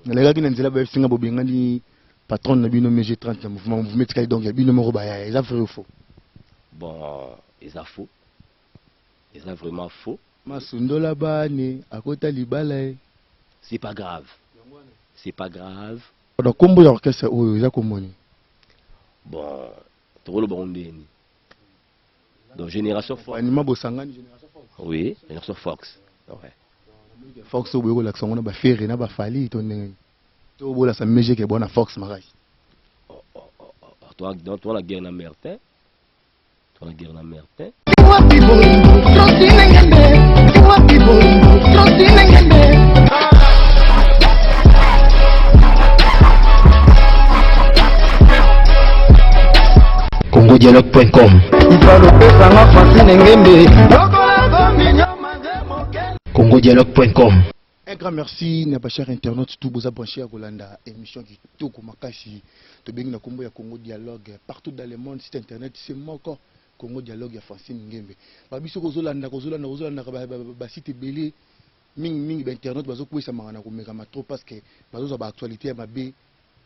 Nalekaki na nzela, bayebisi nga bobengani patron na bino MG 30 na mouvement. Mouvement etikali donc ya bino moko bayaya. Eza vrai ou faux? Bon, eza faux, eza vraiment faux. Masundola bane akota libala ye. C'est pas grave, c'est pas grave. Donc kombo ya orchestre oyo eza kombo nini? Bon, tokoloba ngo ndeni. Donc Génération Fox. Anima bosangani Génération Fox. Oui, Génération Fox. Ouais. Fox oyo boye kolakisa yango na baFerre na baFally to ndenge nini? To bolasa mejeke bona Fox makasi. Oh, oh, oh, oh. Toi, donc, toi la guerre na mer te. Toi la guerre na mer te. Wapi bolingo Francine Ngembe, wapi bolingo Francine Ngembe. congodialogue.com. Ifalopesanga Francine Ngembe. congodialogue.com. Un grand merci na bachers internautes tout boza branché ya kolanda émission kitoko makasi tobengi na kombo ya Congo Dialogue partout dans le monde. Site internet c'est moko, Congo Dialogue ya Francine Ngembe. Babiso kozolanda kozolanda kozolandaka basite ebele mingi mingi, bainternaute bazokwesamaka na komekama trop parce que bazozwa baactualité ya mabe,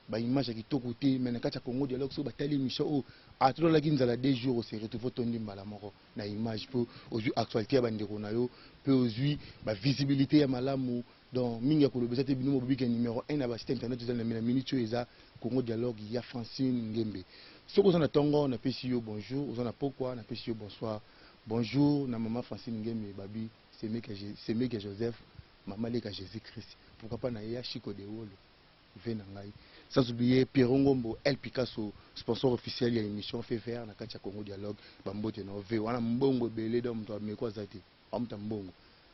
baimage ya kitoko te. Mais na kati ya Congo Dialogue, soki batali émission oyo, atololaki nzala 2 jours, ose retrouve otondi mbala moko na image mpo ozwi actualité ya bandeko na yo mpe ozwi bavisibilité ya malamu. Donc mingi ya koloba eza te. Bino mobobike numéro 1 na basite internet eza na minute oyo eza Congo Dialogue ya Francine Ngembe. Soki oza na ntongo, napesi yo bonjour, oza na pokwa, napesi yo bonsoir. Bonjour na mama Francine Ngembe, babi semeki ya Joseph, mama leka Jésus Christ, pourquoi pas na ya Chico de Wolo ve na ngai, sans oublier Pierrot Ngombo El Picasso, sponsor officiel ya émission Fait Vert na kati ya Congo Dialogue. Bambote na ve wana, mbongo ebele. Donc moto ameko aza te, amuta mbongo.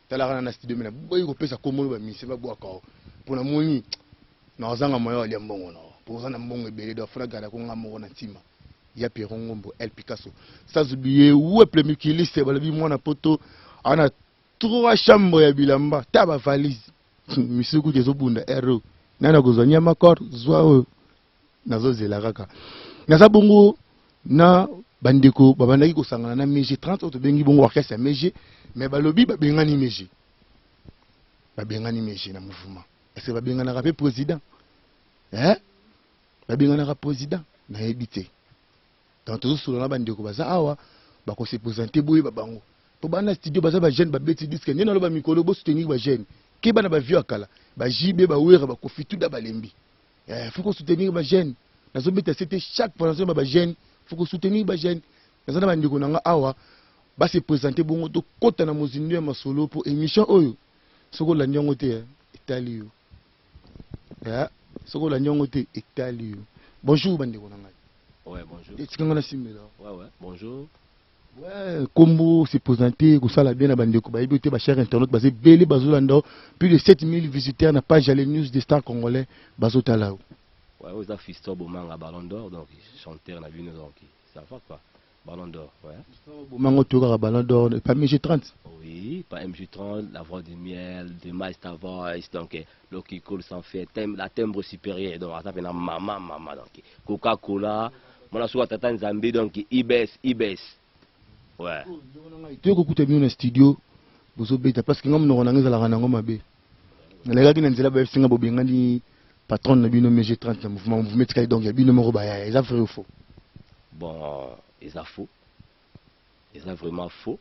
Talaka na studio me naboyi kopesa kombono, bamise babwaka o mpo namoni na ozanga moyen alia mbongo na mpo oza na mbongo ebele. Donc fona gada ko nga moko na ntima ya Pierrot Ngombo El Picasso, sans oublier Weple Mikiliste. Balobi mwana poto ana trois chambre ya bilamba ta bavalise misusu kutu ezobunda ero nani akozwa nyama cor zwa oyo nazozela kaka. Naza bongo na bandeko babandaki kosangana na MG 30 oyo tobengi bongo orchestre ya MG, mais balobi babengani MG, babengani MG na mouvement. Est ce que babenganaka mpe président, eh? Babenganaka président, nayebi te. Donc tozosolola na bandeko baza awa, bakose présenter, boyeba bango mpo bana studio baza bajeune, babeti disque nde naloba mikolo bosoutenir bajeune ke bana bavieux ya kala, baJB, baWerra, baKoffi tuda balembi. Faut kosoutenir bajeune. Nazobeta sete chaque fois nazoyeba bajeune, faut kosoutenir bajeune. Naza na bandeko na nga awa, base présenter bongo tokɔta na mozindo ya masolo mpo émission oyo soki olandi yango te, etali yo. Soki olandi yango te, etali yo. Bonjour bandeko na ngai. Ouais, bonjour. Etikanga na simbela. Ouais, bonjour. Ouais, kombo, se présenter, kosala bien na bandeko bayebi te. Bachers internautes baza ebele bazolanda, plus de 7000 visiteurs na page ya Les News des Stars Congolais bazotala yo. Ouais, oza Fiston Bomanga Ballon d'Or, donc chanteur na bino, donc ça va quoi. Ballon d'Or, ouais. Bomanga toyokaka Ballon d'Or pas MG30. Oui, pas MG30, la voix de miel, de Master Voice, donc Loki Cole sans fait, la timbre supérieure, donc ça fait maman, maman, donc Coca-Cola, mwana suka tata Nzambe, donc IBS, IBS. Ouais. Toyei kokuta bino na studio bozobeta parce que nga monoko na nga ezalaka nango mabe. Nalekaki na nzela, bayebisi nga bobengani patron na bino MG 30 na mouvement. Mouvement etikali donc ya bino moko bayaya. Eza vrai ou faux? Bon, eza faux. Eza vraiment faux.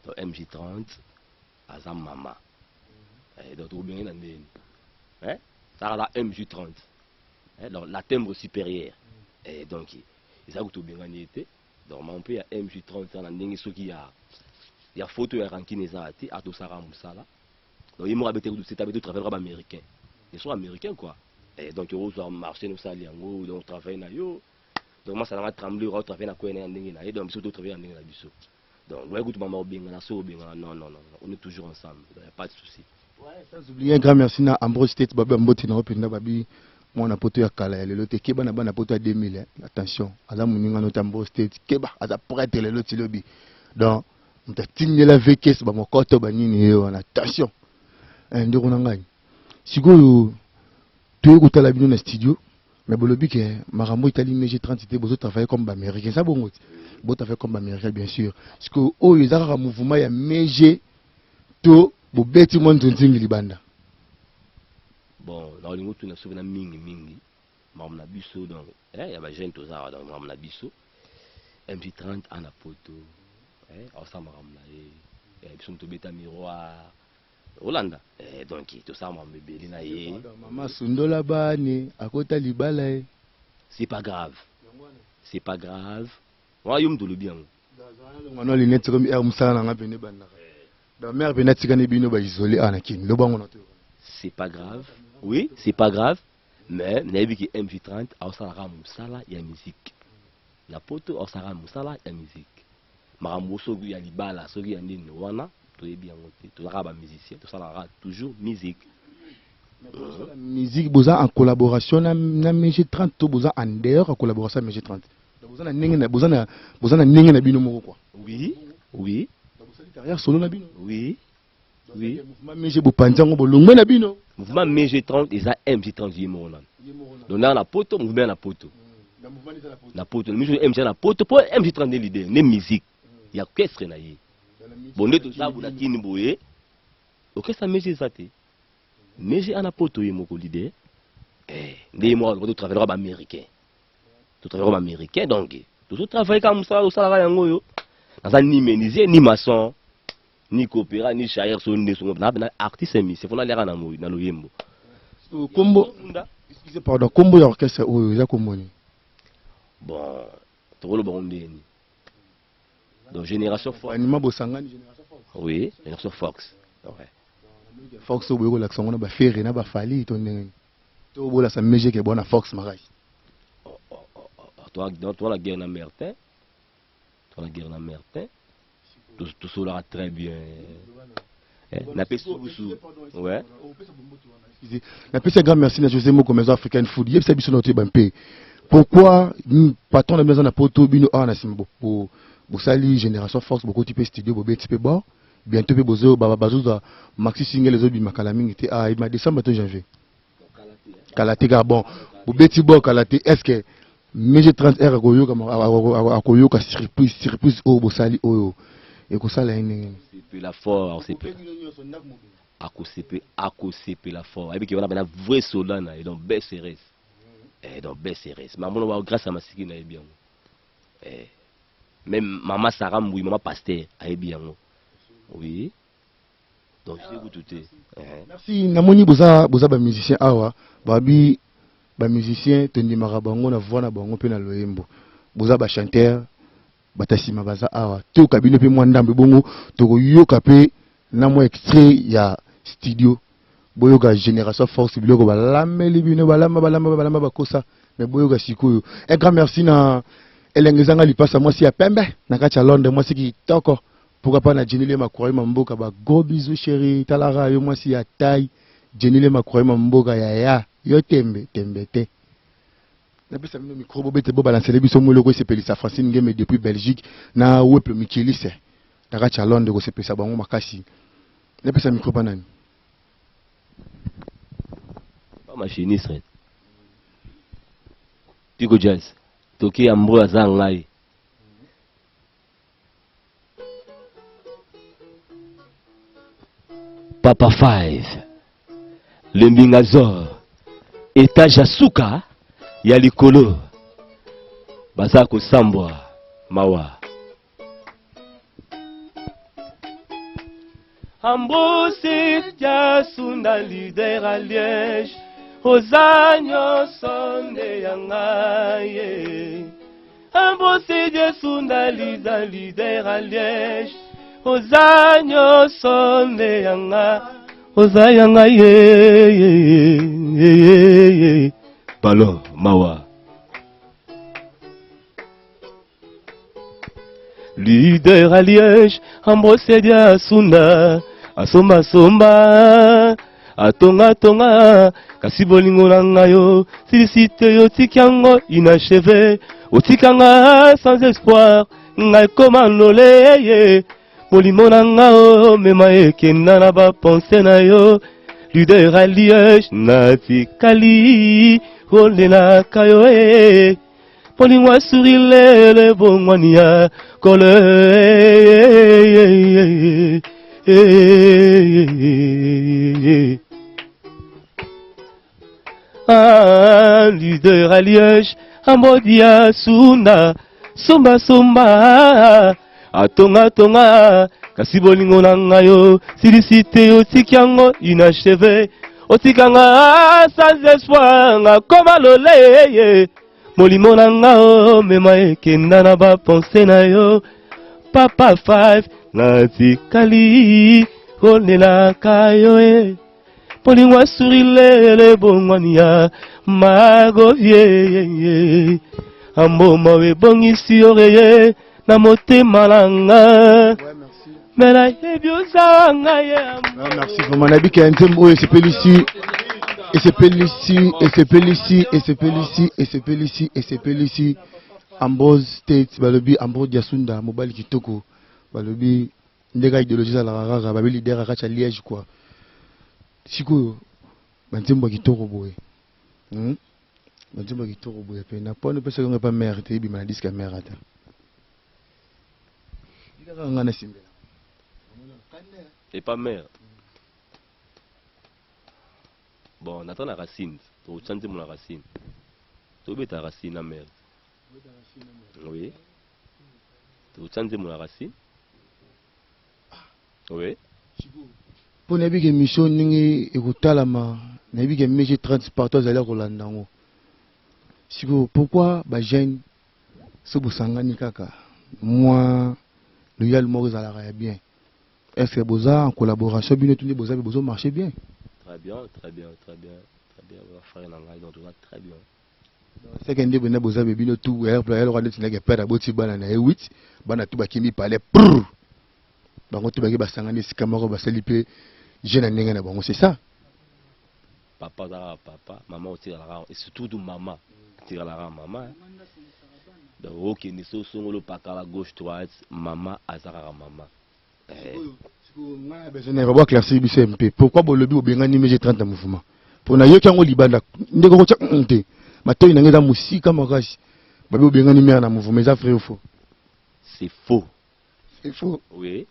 Donc MG30 aza mama. Eh, donc tobengani na ndeni. Eh? Ça la MG30. Eh, donc la timbre supérieure. Eh, donc eza kutu obengani ye te. Donc mama mpe ya MG30 na ndenge soki ya photo ya rankine eza te, atosaka mosala. Donc ye moko abete kutu sete, abete travail kaka baaméricain. Ils sont américains quoi. Eh, donc ozwa marché nosali yango, donc travail na yo. Donc masalanga tremble oyo travail na koya na ndenge na ye, donc biso to travail na ndenge na biso. Donc loye kutu mama obengana so obengana, non, non, non, on est toujours ensemble, donc y a pas de souci. Ouais, sans oublier un grand merci na Ambrose State, babi mbote na mpenza, babi mwana poto ya kala ya lelo te. Keba na bana poto ya 2000, eh. Attention, aza moninga no te. Ambrose State, keba, aza prêtre lelo ti lobi. Donc moto atindela vekes bamokoto banini ye wana, attention. Eh, ndeko na ngai, sikoyo toyei kotala bino na studio, mais bolobi ke makambo etali MG 30 te, bozotravaille comme baaméricain. Eza bongo te? Botravaille comme baaméricain, bien sûr. Sikoyo oyo eza kaka mouvement ya MG to bobeti mwa nzonzingi libanda? Bon, nakolinga otuna soki na mingi mingi makambo na biso, donc eh, ya ba jeune toza awa, donc makambo na biso MJ30 ana poto, eh, aosala makambo na ye, eh, biso moto obeta miroir olanda, eh, donc tosala makambo ebele na ye. Mama sundola bani akota libala ye. C'est pas grave, c'est pas grave, wana yo moto olobi yango. Ngano lunette comme air musala na nga pene bandaka. Donc mère pene atikani bino ba isolé ana kin. Lobango na to. C'est pas grave, oui, c'est pas grave, mais nayebi ke MJ30 aosalaka mosala ya musique na poto, aosalaka mosala ya musique. Makambo soki ya libala, soki ya nini wana toyebi yango te, tozalaka ba musicien, tosalaka toujours musique. Musique boza en collaboration na MG30 to boza en dehors en collaboration na MG30? Donc boza na ndenge na boza na ndenge na bino moko quoi. Oui, oui. Donc bosali carrière solo na bino. Oui. Oui. Mouvement MG bopanzi yango bolongwe na bino. Mouvement MG30 eza MG30 ye moko nanu. Donc na poto, mouvement na poto. Na poto, na miso MG na poto po MG30 nde leader, nde musique ya orchestre na ye. Bon nde toza na kini boye. Orchestre MG eza te. MG ana poto ye moko leader. Eh, nde ye moko to travailler ba américain. To travailler ba américain, donc tozo travailler kaka mosala tosalaka yango oyo. Naza ni menuisier ni maçon, ni coopéra ni chaire, so nde songo na na artiste musicien, fona liaka na moi na loyembo. Kombo, excusez, pardon, kombo ya orchestre oyo eza kombo nini? Bon, tokoloba ngo ndeni. Donc génération Fox. Anima bosangani génération Fox. Oui, génération Fox. Ouais. Fox oyo boyekolakisa ngo na bafere na bafali to ndenge to bolasa MG ke bona Fox makasi. Oh, oh, oh, oh. Toi, toi la guerre na Mertin. Toi la guerre na Mertin. Tout cela très bien. Napesi busu. Ouais. Napesi grand merci na José Moko Maison Africaine Food. Yebisa biso na toyeba mpe pourquoi patron na bino aza na poto, bino awa na nsima bosali génération Force, bokoti mpe studio, bobeti mpe bord, bientôt mpe bazozwa maxi single ezobima kala mingi te, ah, ma décembre to janvier, kala te kaka. Bon, bobeti bord kala te. Est ce que MG 30 R akoyoka, akoyoka surprise oyo bosali oyo ekosala ye ndenge nini? Sepela fort, sepela, akosepela fort. Ayebi ke wana bana vrai soldat na ye, donc BCRS, eh, donc BCRS mamono ba grâce ya masiki nayebi yango, eh, même mama Sarah Mbui, mama pasteur, ayebi yango. Oui, donc je kutu te, eh. Merci. Namoni boza ba musicien awa, babi ba musicien tondimaka bango na voix na bango mpe na loyembo. Boza ba chanteur, bato ya nsima baza awa, toyoka bino mpe mwa ndambo, ebongo tokoyoka mpe na mwa extrait ya studio. Boyoka génération Force, biloko balambeli bino, balamba balamba balamba bakosa, mais boyoka sikoyo. Un grand merci na elenge ezanga lipasa, mwasi ya pembe na kati ya Londres, mwasi kitoko. Pourquoi pas na Jenny Makroyema mboka, ba gros bisous chéri, talaka yo mwasi ya taille Jenny Makroyema mboka ya ya yo, tembe tembe te. Napesa bino micro, bobete, bobalansele biso mo eloko esepelisa Francine Ngembe depuis Belgique na Weple Mikilise na kati ya Londres, kosepelisa bango makasi. Napesa micro pa nani? Ba machiniste Pico Jazz toki ambro aza ngai. Papa 5 le Mbingazor, étage ya suka ya likolo, baza kosambwa mawa. Ambrose Diasunda, leader à Liège, oza nyonso nde ya ngai ye. Ambrose Diasunda, leader à Liège, oza nyonso nde ya ngai, oza ya ngai ye, ye, ye, ye, ye. Ballon mawa. Leader à Liège, Ambrose Diasunda, asomba somba, atonga tonga, kasi bolingo na ngai yo silisi te, yo otiki yango inachevé, otikanga sans espoir, ngai koma lole ye molimo na nga omema ekenda na bapense na yo. Leader à Liège, natikali kolelaka yo e bolingo asuri lelo ebongwani ya kole. Ah, leader à Liège, Ambodia Sunda, Somba Somba, atonga tonga, kasi bolingo na ngai yo, silisi te otiki yango inachevé, otika nga sans espoir, ngakoma loleye, molimo na nga omema ekenda na bapense na yo, Papa 5, natikali kolelaka yo e. Bolingo asurilele ebongwani ya magovie amboma ebongisi oreye na motema na nga me nayebi oza ngai. Merci vraiment. Nayebi ke nzembo oyo esepelisi, esepelisi, esepelisi, esepelisi, esepelisi, esepelisi Ambrose State. Balobi Ambrose Diasunda, mobali kitoko. Balobi ndenge idéologie ezalaka kaka, babi leader kati ya Liège quoi. Sikoyo banzembo ya kitoko boye, Banzembo ya kitoko boye pena mpona opesaki yango epa mare te, ebima na disque ya mare, ata kaka nga nasimbela. Epa mare, bon, nata na Racine, totya nzembo na Racine, tobeta Racine na mare. Oui, totya nzembo na Racine, oui. Mpo nayebi ke émission ndenge ekotalama, nayebi ke MG 30 partout azali kolanda yango. Sikoyo pourquoi bajeune so bosangani kaka mwa loyal moko ezalaka ya bien? Est ce que boza en collaboration bino tu nde boza mpe bozomarche bien? Très bien, très bien, très bien, très bien, frère na ngai. Donc toza très bien. Seke nde bena boza be bino tu eloko neti ndenge père aboti bana na ye 8, bana tu bakimi palais prr, bango tu baki basangani esika moko, basali mpe je na ndenge na bango, c'est ça? Papa azalaka papa, mama otikalaka, et surtout tu mama atikalaka mama. Donc okende so osongoli opakala gauche droite, mama aza kaka mama. Ngai besoin na ba éclaircir biso mpe pourquoi bolobi bobengani MG 30 na mouvement. Mpo nayoki yango libanda ndeko kotya te, matoi na ngai eza mosika makasi. Babi bobengani mare na mouvement, eza vrai ou faux? C'est faux. C'est faux? Oui,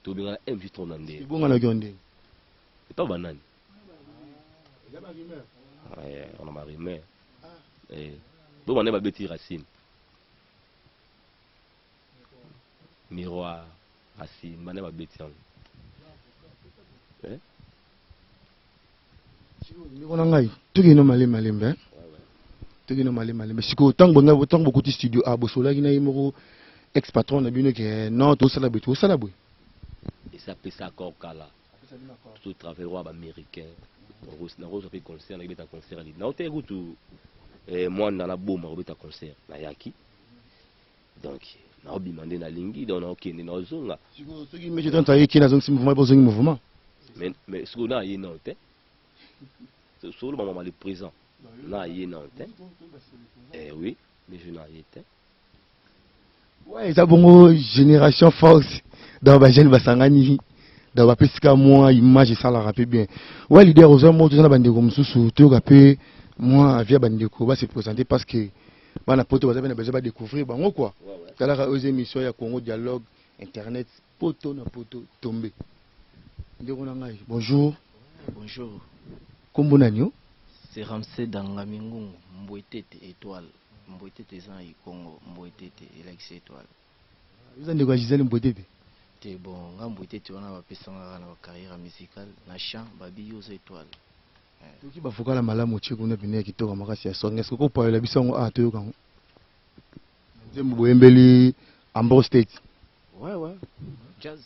tobengana MG 30 na ndenge? Ebonganaki yo ndenge? Epa banani? On a barumeur bo bana babeti Racine, Miroir, Racine, bana babeti yango. Ndeko na ngai, tokende malembe malembe, tokende malembe malembe. Sikoyo ntango ntango bokuti studio a bosolaki na ye moko ex patron na bino ke non, tosala boye, tosala boye? Esi apesa accord kala. Totravaille wa baaméricain, nakozwa mpe concert, nakebeta concert ali naoteki kutu mwanda na boma kobeta concert, nayaki. Donc naobima nde nalingi, donc naokende, naozonga. Soki MG 30 ayeki, nazongisi mouvement, bozongi mouvement? Mais sikoyo na aye nano te. Solo bamama le présent na aye nano te. Oui, mais je na aye te. Ouais, eza bongo génération force. Donc bajeune basangani, donc bapesika mwa image esalaka mpe bien. Ouais, leader, oza moko, toza na bandeko mosusu, toyoka mpe mwa avia bandeko base présenter, parce que bana poto baza mpe na besoin badécouvrir bango quoi. Talaka oyo eza émission ya Congo Dialogue internet, poto na poto tombe. Ndeko na ngai, bonjour. Bonjour. Kombo nani yo? C'est Ramsey Dangami Ngungu, Mbouetete étoile. Mbouetete eza na Ikongo, Mbouetete elakisi étoile. Eza ndeko ya Gisele Mbouetete? Te, bon, nga Mbouetete wana bapesanga kaka na bacarrière musicale, na chant, babi yo oza étoile. Toki bavokala malamu, otie kuna pene ya kitoko makasi ya songe. Est-ce kopalela biso yango awa, toyoka yango, nzembo boyembeli Ambrose State? Ouais, jazz.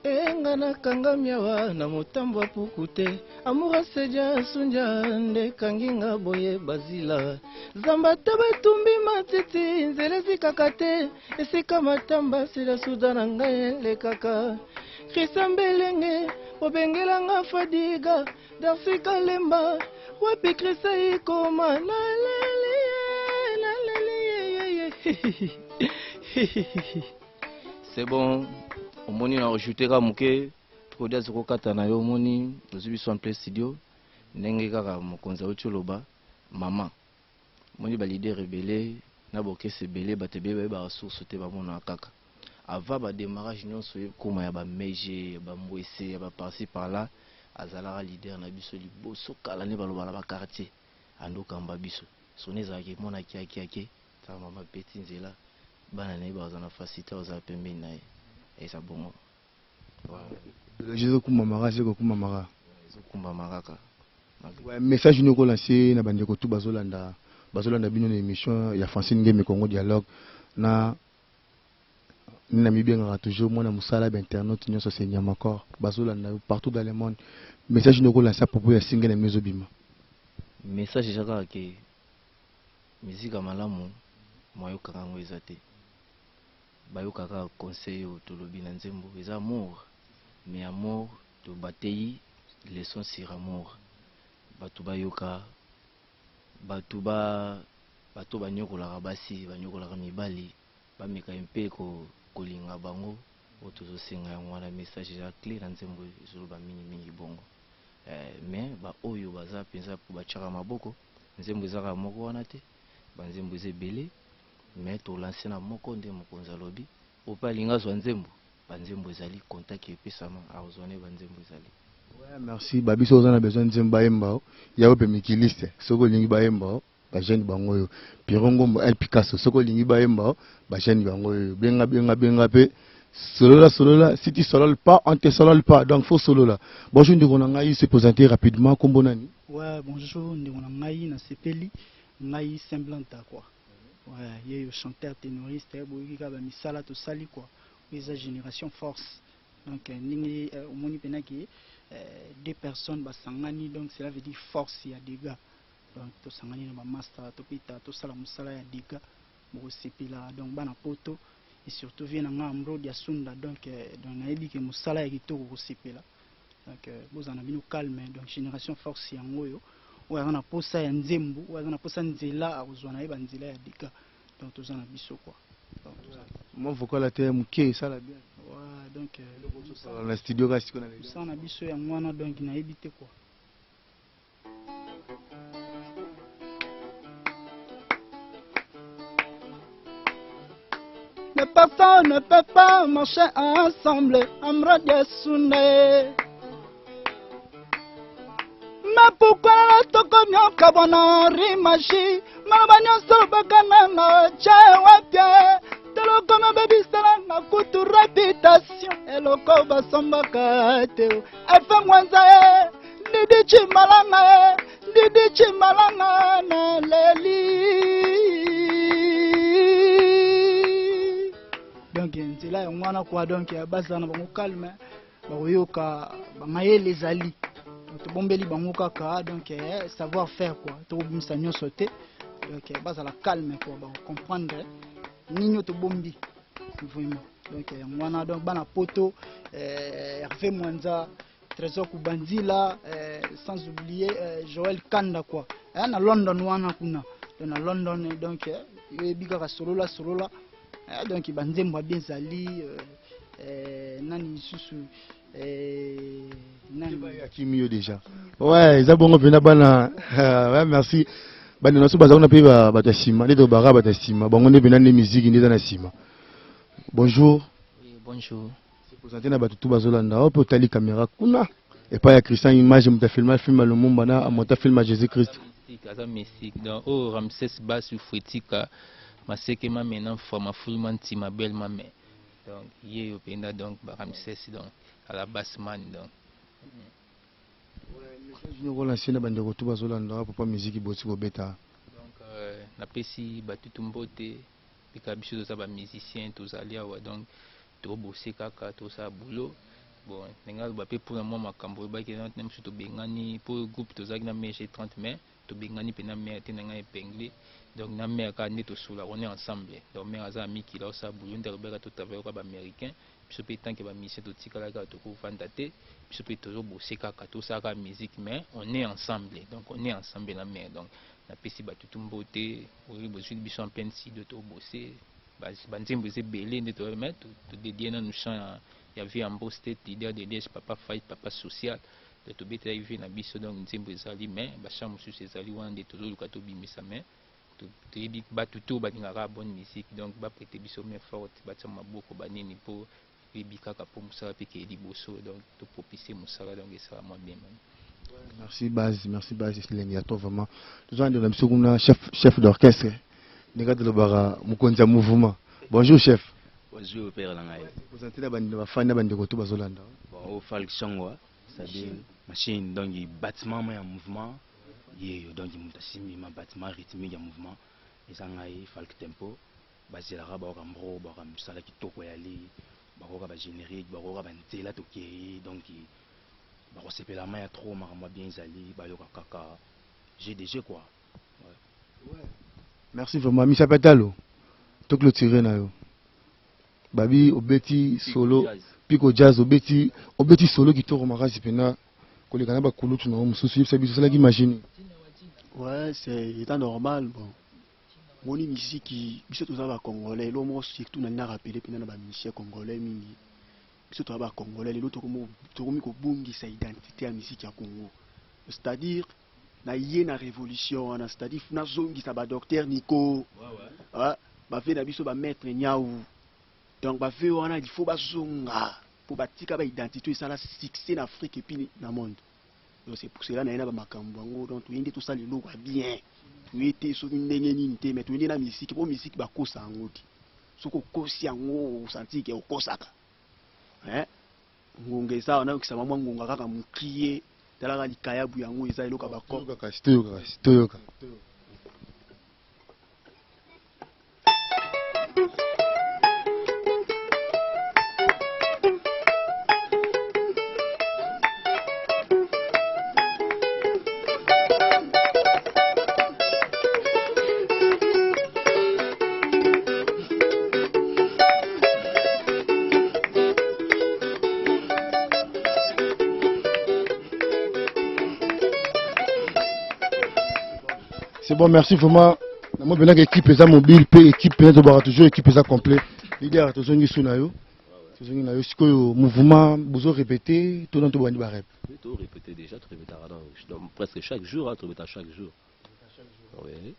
Enga nakangami awa na motambo ya puku te, amour aseja sunja nde kangi nga boye. Bazila zamba ta batumbi matiti, nzela ezikaka te, esika matamba sila suda na ngai elekaka. Krista Mbelenge obengelanga fadiga, Darsi Kalemba wapi, Krista ikoma naleli ye, naleli ye. C'est bon, omoni na rajouter kaka moke produit azokokata na yo. Omoni ozwi biso en plein studio, ndenge kaka mokonzi auti oloba mama. Omoni baleader ebele na baorchestre ebele, bato ebele bayebaka source te, bamonaka kaka. Avant ba demarrage nionso ekoma ya ba Meje, ya ba Mbwese, ya ba par ci par là, azalaka leader na biso liboso kala nde baloba na ba quartier ando kamba biso. Soni ezalaka emona kiakiake, tala mama abeti nzela, bana na ye baza na facilite bazala pembeni na ye. Eza bongo. Voilà. Idéologie ezokumbamaka se kokumbamaka. Ezokumbama kaka. Ouais, message nini okolanse na bandeko tu bazolanda bazolanda bino na émission ya Francine Ngembe Congo Dialogue na nini namibengaka toujours mwana mosala ba internaute nyonso c'est Nyamakor bazolanda yo partout dans le monde, message nini okolanse à propos ya single na bino ezobima? Message eza kaka ke musique ya malamu moyokaka yango eza te, bayoka kaka conseil oyo tolobi na nzembo eza amour, mais amour tobateyi leçon sur amour, bato bayoka, bato ba bato banyokolaka basi, banyokolaka mibali, bameka mpe kolinga bango. Oyo tozosenga yango wana, message eza clé na nzembo ezoloba mingimingi bongo. Mais baoyo baza mpenza mpo batiaka maboko, nzembo eza kaka moko wana te, banzembo eza ebele, mais tolance na moko nde mokonzi alobi oyo mpe alingi azwa nzembo, banzembo ezali, contact epesama, akozwa nde banzembo ezali. Ouais, merci. Babiso oza na besoin nzembo bayemba o yayo mpe mikiliste, soki olingi bayemba o bajeune bango oyo Pierrot Ngombo El Picasso, soki olingi bayemba o bajeune bango oyo, benga benga benga mpe solola solola, si tu solole pas, on te solole pas, donc faut solola. Bonjour ndeko na ngai, se présenter rapidement, kombo nani? Ouais, bonjour ndeko na ngai, nasepeli ngai Semblanta quoi. Ouais, ye yo chanteur ténoriste, boyoki kaka bamisala tosali quoi, oyo eza Génération Force. Donc ndenge omoni mpena ke deux personnes basangani, donc cela veut dire force ya dégâts. Donc tosangani na bamaster, topeta tosala mosala ya dégâts, bokosepela. Donc bana poto et surtout vie na nga Ambrode ya Sunda, donc nayebi ke mosala ya kitoko kosepela. Donc bozala na bino calme. Donc Génération Force yango oyo, oyo aza na posa ya nzembo, oyo aza na posa nzela, akozwa na ye banzela ya dégâts. Donc toza na biso quoi. Donc toza mwa vocal ate moke esala bien. Ouais, donc na studio kaka sikoyo na mosala na biso yango wana, donc nayebi te quoi. Les personnes ne peuvent pas marcher ensemble, Amrad Sunde. Mais pourquoi tokomi okabwana rimashi maloba nyonso bakananga tye wapie tolokoma babisala na kutu réputation eloko basombaka te efe mwanza ye Didi Chimalanga ye Didi Chimalanga na leli. Donc nzela yango wana quoi, donc bazala na bango calme, bakoyoka bamayele ezali, donc tobombeli bango kaka, donc savoir faire quoi, tokobimisa nyonso te. Donc bazala calme quoi, bakocomprendre nini oyo tobombi vraiment. Donc yango wana, donc bana poto, Hervé Mwanza, Trésor Kubanzila, sans oublier Joël Kanda quoi, na London wana kuna, donc na London, donc yoyebi kaka solola solola, donc banzembo ya bien ezali, nani lisusu, nani Akimi yo déjà. Ouais, eza bongo mpena bana. Ouais, merci bana nyonso baza kuna mpe bato ya nsima nde tobaka bato ya nsima bango nde mpena nde miziki nde eza na nsima. Bonjour. Oui, bonjour. Se présenter na bato tu bazolanda o mpe otali caméra kuna epai ya Christian Image, moto afilma film ya Lumumba na amonta film ya Jésus Christ. Mystique, aza mystique. Donc oyo Ramsès Basu Fuetika maseke mame na mfa mafulu ma ntima belle mame. Donc ye yo penda, donc ba Ramsès, donc à la basse man donc. Message nini okolanse na bandeko tu bazolanda papa miziki boti kobeta? Donc napesi batutu mbote pika biso toza ba musicien tozali awa, donc tobose kaka tosala boulot. Bon, ndenge aloba mpe mpona mwa makambo oyebaki na mosusu tobengani mpo groupe tozalaki na MG 30, mais tobengani mpena mare te na ngai épinglé. Donc na mare kaka nde tosola, on est ensemble. Donc mare aza na mikili aosala boulot nde alobaka totravaille kaka baaméricain, biso mpe tant que bamusicien totikala kaka tokovanda te, biso mpe tozobose kaka tosala kaka musique, mais on est ensemble. Donc on est ensemble na mare. Donc napesi bato tu mbote oyo bozwi biso en pleine studio tobose banzembo eza ebele nde toyebi, mais todedie nanu chant ya vie ya Mbo State, leader de Liège, papa fight, papa social. Donc tobetelaki vie na biso, donc nzembo ezali, mais bachant mosusu ezali wana nde tozoluka tobimisa, mais Toyebi batu tout balingaka bonne musique donc ba prete biso main forte batia maboko ba nini po toyebi kaka po musala pe ekeye liboso donc to propulser musala donc esala mwa bien man. Merci base, merci base elengi ya trop vraiment. Toza na biso kuna chef chef d'orchestre. Ndenge tolobaka mokonzi ya mouvement. Bonjour chef. Bonjour père na ngai. Présenter na bande ba fan na bande ko to bazolanda. Bon, au Falk Songwa, c'est-à-dire machine donc bâtiment ya mouvement yeyo donc moto asimbi ma battement rythmique ya mouvement eza ngai Falk Tempo bazelaka bayoka mbro bayoka mosala kitoko ya li bakoyoka ba générique bakoyoka ba nzela tokei donc bakosepela ma ya trop makambo ya bien ezali bayoka kaka GDG quoi ouais. Merci vraiment Misa Petalo to clôturer na yo babi obeti solo Pico Jazz obeti obeti solo kitoko makasi pena koleka na bakulutu na yo mosusu yebisa biso osalaki machine Ouais, c'est état normal bon. Moni musique biso toza ba congolais eloko moko surtout nalingi na rappeler mpenza na ba musiciens congolais mingi biso toza ba congolais lelo tokomi kobungisa identité ya musique ya Congo c'est-à-dire na ye na révolution wana c'est-à-dire nazongisa ba docteur Nico ah, ba vieux na biso ba maître Niaou donc ba vieux wana il faut bazonga po batika ba identité esala succès na Afrique et puis na monde donc c'est pour cela na ye na ba makambo yango donc toye nde tosala eloko ya bien toye te soki ndenge nini te mais toye nde na musique po musique bakosa yango te soki okosi yango osanti ke okosaka hein ngonga eza wana okisama mwa ngonga kaka mokie talaka likayabu yango eza eloko ya bako kasi toyoka kasi toyoka C'est bon, merci vraiment. Namoni mpenza équipe eza mobile mpe équipe mpenza tobaka toujours équipe eza complet. Leader tozongi su na yo. Tozongi na yo sikoyo mouvement bozo répéter to nanu tobandi ba rep. Oui, to répéter déjà, to répétera donc, donc presque chaque jour, hein, to répétera chaque jour. Oui,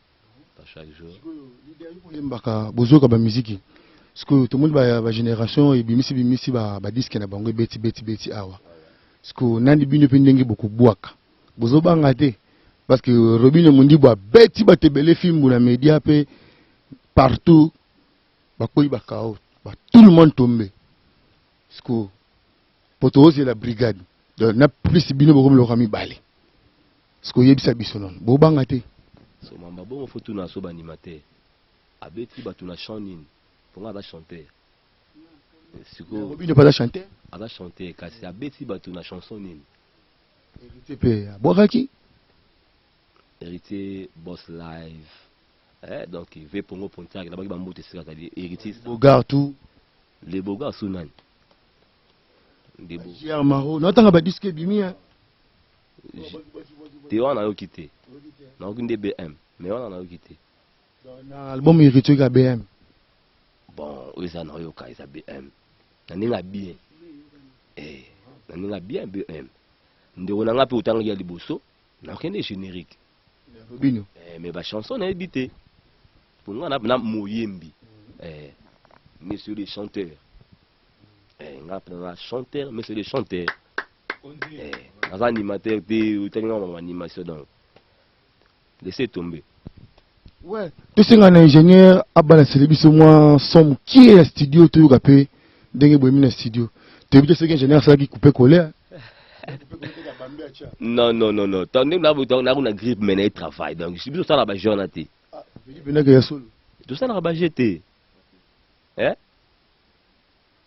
pas chaque jour. Boyembaka bozoyoka ba musique. Sikoyo tomoni ba, ba génération ebimisi bimisi ba, ba disque na bango ebeti beti beti awa. Sikoyo nani bino mpe ndenge bokobwaka. Bozobanga te parce que Robinho Mundibu abeti bato ebele fimbu na media mpe partout bakwei ba KO ba tout le monde tombe. Sikoyo po tozela brigade donc na plus bino bokomi lokola mibale. Sikoyo yebisa biso nono bobanga te. So mamba bongo faut tuna so ba animateur abeti batu na chant nini po nga aza chanteur sikoyo Robinho pe aza chanteur aza chanteur kasi abeti batu na chanson nini Heritier pe abwakaki Heritier boss live eh donc ve pongo pontiac nabaki ba mbote esika azali Heritier Bogart tout le Bogart su nani Ndebo JR Maro natanga ba disque ebimi hein Te wana nayoki te. Nayoki nde BM. Mais wana nayoki te. Na album Héritier ka BM. Bon, oyo eza nayoka eza BM. Na ndenge ya bien. Eh, na ndenge ya bien BM. Ndeko na nga pe otangaki ya liboso, nayoki nde générique. Robino. Eh, mais ba chanson nayebi te. Po nga na na moyembi. Eh, monsieur le chanteur. Eh, nga pe na chanteur, monsieur le chanteur. Eh, naza animateur te, otali nga ma animation donc. Laissez tomber. Ouais, tosenga na ingénieur abalansele biso mwa son mokie ya studio toyoka mpe ndenge boyemi na studio. Toyebi te soki ingénieur asalaki coupe coller. Non, non, non, non. Tant que na na grippe mais na travail. Donc, biso tosala ba jeu na te. Grippe ya solo. Tosalaka ba jeu te. Eh?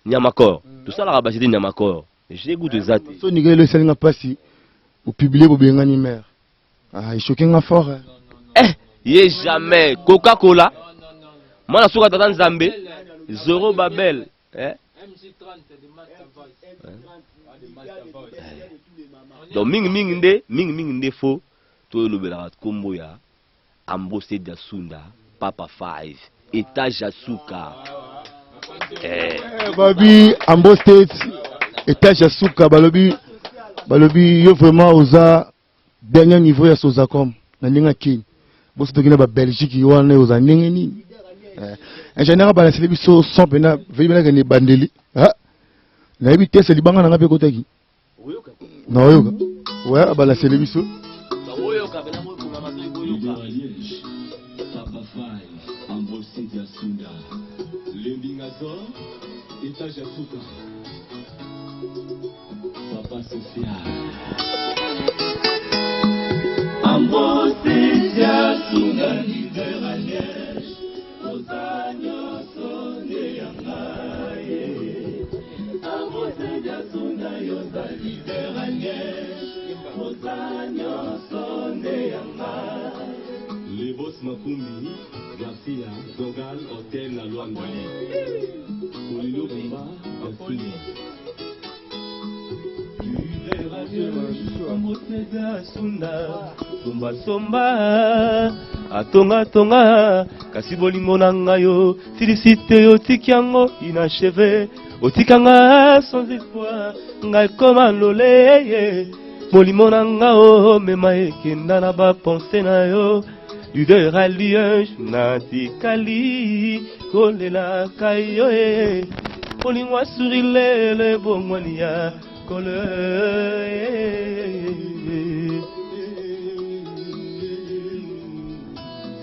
Nyamakor. Tosalaka ba jeu te Nyamakor. Jeu kutu eza te. Soni kelo esali nga pasi opublie bobengani mère. Ah, echoke nga fort. Hein. Eh, ye jamais Coca Cola. Mwana suka tata Nzambe. Zoro Babel. Eh? Donc mingi mingi nde mingi mingi nde faux tolobelaka kombo ya Ambrose Diasunda Papa 5 etage ya suka eh. eh babi Ambrose State etage ya suka balobi balobi yo vraiment oza dernier niveau ya Sozacom na ndenge ya Kin. Boso toki na ba Belgique wana oza ndenge nini? Eh, ingénieur abalaseli biso son mpena veli benaka na ebandeli. Ah, nayebi te se libanga na nga mpe ekotaki. Naoyoka. Ouais, abalaseli biso. Papa Five, Ambrose Diasunda, Lembingator, Étage ya suka, Papa Social. Ambrose Diasunda, leader à Liège, oza nyonso nde ya ngai. Ambrose Diasunda, yoza leader à Liège, oza nyonso nde ya ngai. Les boss Makumbi, Garcia, Dogal, Hotel na Luanda. Olilo Bumba, Garcia. Sunda, somba somba, atonga tonga, kasi bolingo na ngai yo, felicite yo tiki yango inachevé, otika nga sans espoir, ngai koma loleye, molimo na nga omema ekenda na ba pensée na yo, leader à Liège, natikali kolelaka yo e, bolingo asuri lelo ebongwani ya couleur.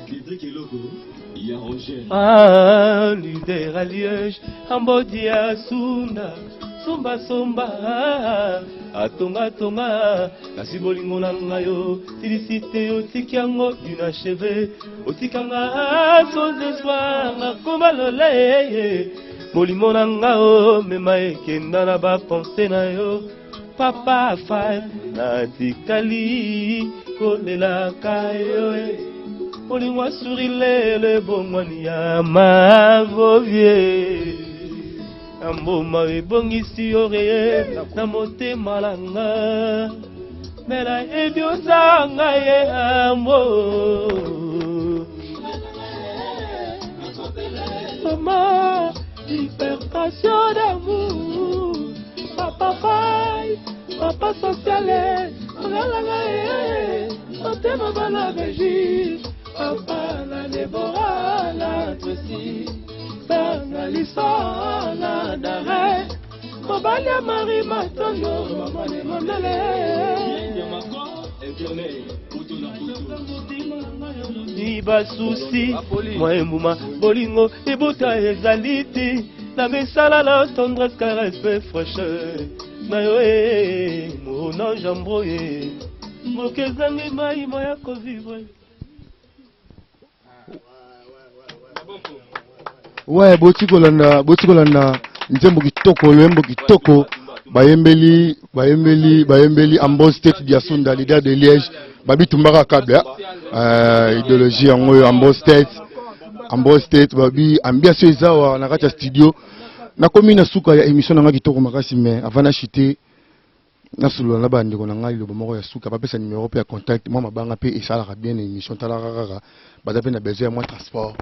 Cédric Eloko, ya Roger. Ah, leader à Liège, Ambodi ya Sunda, somba somba, atonga tonga, kasi bolingo na ngai yo, felicite yo tiki yango inachevé, otika nga sans espoir, nakoma loleye, molimo na nga omema ekenda na ba pensée na yo, Papa Five, natikali kolelaka yo e. Bolingo asuri lelo ebongwani ya mavovie na mboma ebongisi yo reye na motema na nga me nayebi ozanga ye ambo mama hypertension d'amour papa fai papa sociale ongalanga ye motema bana Belgique papa na Debora na Tracy bana Lisa na Dare mobali ya Marie Matondo mama ne mondele ni basusi mwa embuma bolingo ebota ezali te na misala na tendresse caresse pe fraîcheur na yo e mon ange ambroye moke ezangi mai moya kovivre. Ouais, boti kolanda, boti kolanda nzembo kitoko, loyembo kitoko, bayembeli, bayembeli, bayembeli Ambrose State Diasunda, leader de Liège, babi tumbaka câble, idéologie yango oyo Ambrose State, Ambrose State, babi ambiance eza awa na kati ya studio. Nakomi na suka ya émission na nga kitoko makasi, mais avant na chuter, nasolola na bandeko na ngai liloba moko ya suka, bapesa numéro mpe ya contact, mwa mabanga mpe esalaka bien na émission, talaka kaka baza mpe na besoin ya mwa transport,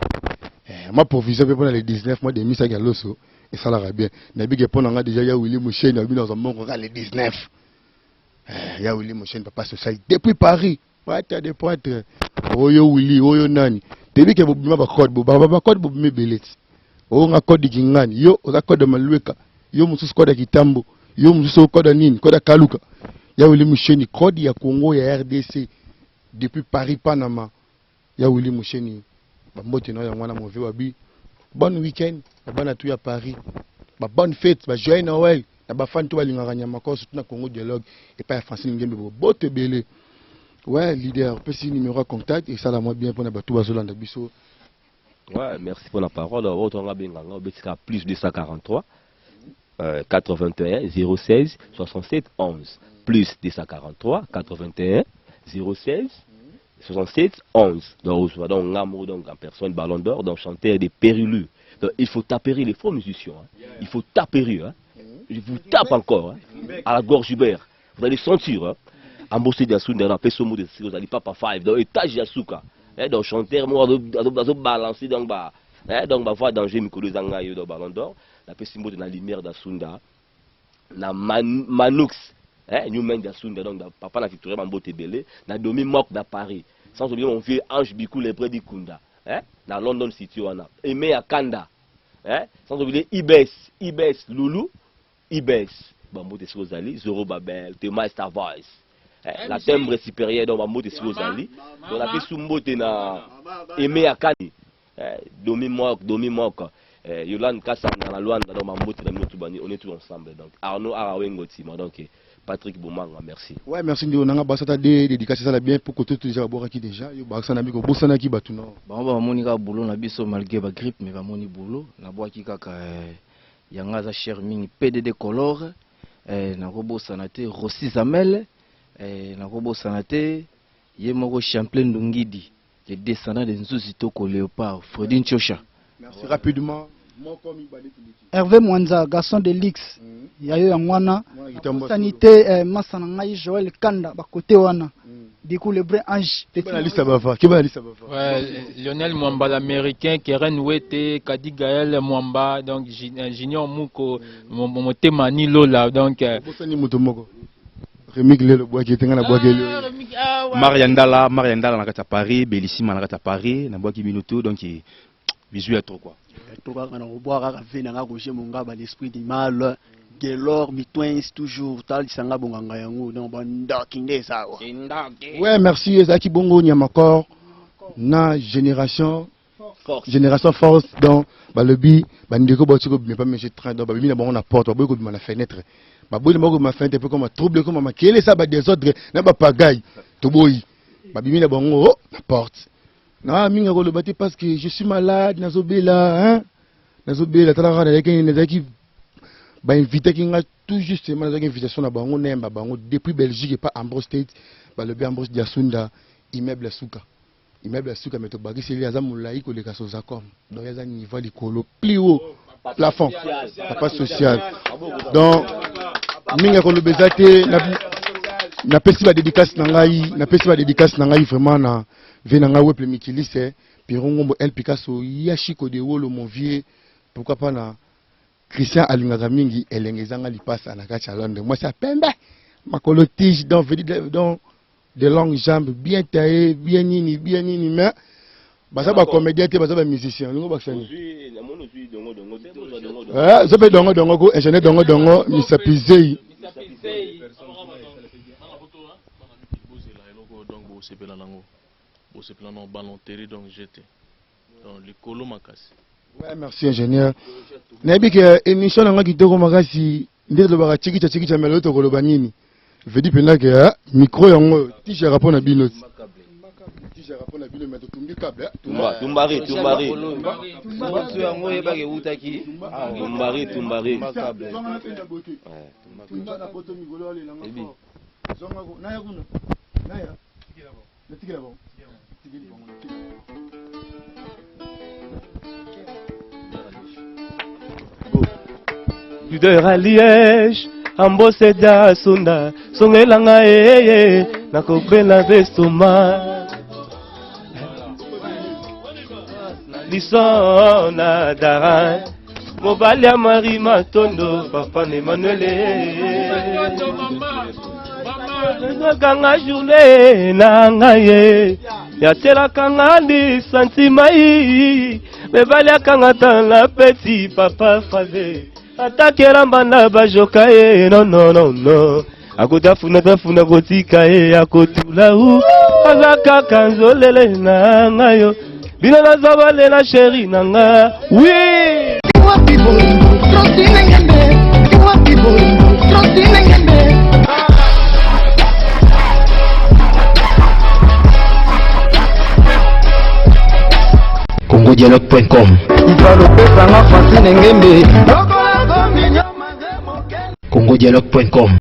mwa provision mpe mpona le 19, mwa demi sac ya loso esalaka bien. Nayebi ke mpo na nga déjà ya Willy Musheni abi nazwa mbongo kaka le 19. Ya Willy Musheni, papa social depuis Paris, prêtre de prêtre, oyo Willy oyo nani, toyebi ke bobima bacode, bacode bobima ebele ti oyo nga code kingani, yo oza code Malueka, yo mosusu code ya Kitambo, yo mosusu oyo code ya nini, code ya Kaluka. Ya Willy Musheni, code ya Congo ya RDC depuis Paris Panama. Ya Willy Musheni, bambote na yo yango wana mauvais babi. Bonne week-end na bana tu ya Paris, ba bonne fête, ba joyeux Noël na ba fan to balingaka nyama ko surtout na Congo Dialogue epai ya Francine Ngembe boboto ebele. Ouais, leader, pesi numéro ya contact et ça moi bien mpona bato bazolanda biso. Ouais, merci pour la parole. Oyo benganga obetika plus 243 81 016 67 11, plus 243 81 016 67 11. Donc, donc, Ngamo, donc, en personne, Ballon d'Or, donc, chanteur des Périlleux. Donc, il faut taper les faux musiciens. Hein. Il faut taper, hein. Je vous tape encore, hein. À la gorge Hubert. Vous allez sentir, hein. Ambossé Diasunda, dans Peso Mou de vous allez Papa Five, donc, étage Yasuka. Hein, donc, chanteur, moi, azo balancer, donc, bah, hein, donc, bah, voix danger, Mikolo Zanga, yo, donc, Ballon d'Or. La Peso Mou de la lumière d'Asunda. Na Manux, hein, Newman Diasunda, donc, papa na Victoria Mambote Belé, na Domi Mok na Paris. Sans oublier mon vieux Ange Bikou, le près d'Ikunda, hein, na London City wana. Aimé ya Kanda, hein, sans oublier Ibes, Ibes Loulou, Ibes. Bambote esika ozali, Zoro Babel, The Master Voice. Eh, la timbre supérieure donc bambote esika ozali. Donc napesi mbote na Aimé ya Kani, eh, Domi Mok, Domi Mok, eh, Yolande Kassanda na Luanda, donc bambote na bino tout bani, on est tous ensemble. Donc Arnaud Arawengo Tima, donc eh, Patrick Bomanga, merci. Ouais, merci ndeko nanga basata de dédicace ezala bien pour koto déjà babwakaki déjà yo bakisa na biko bosanaki bato no. Bango bamoni kaka boulot na biso malgré ba grippe, mais bamoni boulot nabwaki kaka yanga aza cher mingi PDD Color, nakobosana te Rossi Zamel, nakobosana te ye moko Champlain Ndungidi, le descendant de Nzuzi Toko Léopard, Freddy Nchosha. Merci rapidement. Moko mibale tuleki. Hervé Mwanza, garçon de luxe. Yayo ya ngwana. Mwana kitambo Sanité masa na ngai Joël Kanda ba côté wana. Du coup le vrai ange. Keba na liste bava, keba na liste bava. Ouais, Lionel Mwamba l'américain, Keren Wete, Kadi Gaël Mwamba, donc Junior Muko, motema ni Lola, donc Bosani moto moko. Remik lelo bwaki tenga na bwaki lelo. Remik, ah, ouais. Maria Ndala, Maria Ndala na kati ya Paris, Bellissima na kati ya Paris, na bwaki bino tout, donc bisous ya trop quoi. To kaka na kobwaka kaka ve na nga Roger Mongaba, l'esprit du mal, Gelor Mitwins toujours talisanga bonganga yango, donc bandoki nde eza awa. Ouais, merci ezalaki bongo Nyamakor na génération Force. Génération Force, donc balobi bandeko bauti kobima pa monsieur train, donc babimi na bango na porte, baboyi kobima na fenêtre, baboyi na bango kobima na fenêtre mpe koma trouble, koma makele esa ba désordre na bapagaille, toboyi babimi na bango, oh, na porte na mingi koloba te parce que je suis malade, nazobela, hein, nazobela. Tala kaka nazalaki bainvitaki nga tout justement, nazalaki invitation na bango nayamba bango depuis Belgique epa Ambrose State. Balobi Ambrose Diasunda, immeuble ya suka, immeuble ya suka, mais tobakiseli aza molai koleka Sozacom, donc aza niveau likolo, plus haut plafond, papa social. Donc mingi ya koloba eza te. Napesi badédicace na ngai, napesi badédicace na ngai vraiment na vie na ngai Weple Mikilise, Pierrot Ngombo, El Picasso, Yashiko de Wolo, mon vieux, pourquoi pas na Christian alingaka mingi elenge ezanga lipasa na kati ya Londres, mwasi ya pembe, makolo tige, donc veut dire, donc de longues jambes bien taillées, bien nini, bien nini, mais baza ba comédien te, baza ba musicien. Olingo bakisa nini? Eh, zo mpe dongo dongo ko ingénieur dongo dongo misapi zei. Bozela eloko, donc bosepela nango, bosepela nango ballonterie, donc jete, donc likolo makasi. Ouais, merci ingénieur. Nayebi ke émission nanga kitoko makasi nde tolobaka chikicha chikicha, mais lelo tokoloba nini? Vedi mpenza ke micro yango tijaka mpo na bino, tijaka mpo na bino, mais totumbi câble. Tumba, tumbari, tumbari. Moto yango oyebaka eutaki. Tumbari, tumbari. Tumba na poto mikolo alelanga fort. Zonga ko naya kuna. Naya. Natikela bango. Tikeli bango. Leader à Liège, Ambose da Sunda, songelanga eye, nakobela bestoma. Lison na Darin, mobali ya Marie Matondo, papa na Emmanuel. Kanga journée na ngai ye, yatielaka nga lisantima yi, mebali akanga tala petit papa Fave, atakela mbanda bajoka ye, non non non non, akotafuna tafuna kotika ye, akotula u aza kaka nzolele na ngai yo, bino naza balela chéri na nga, oui. Wapi bolingo Francine Ngembe, wapi bolingo Francine Ngembe. congodialogue.com Francine Ngembe congodialogue.com.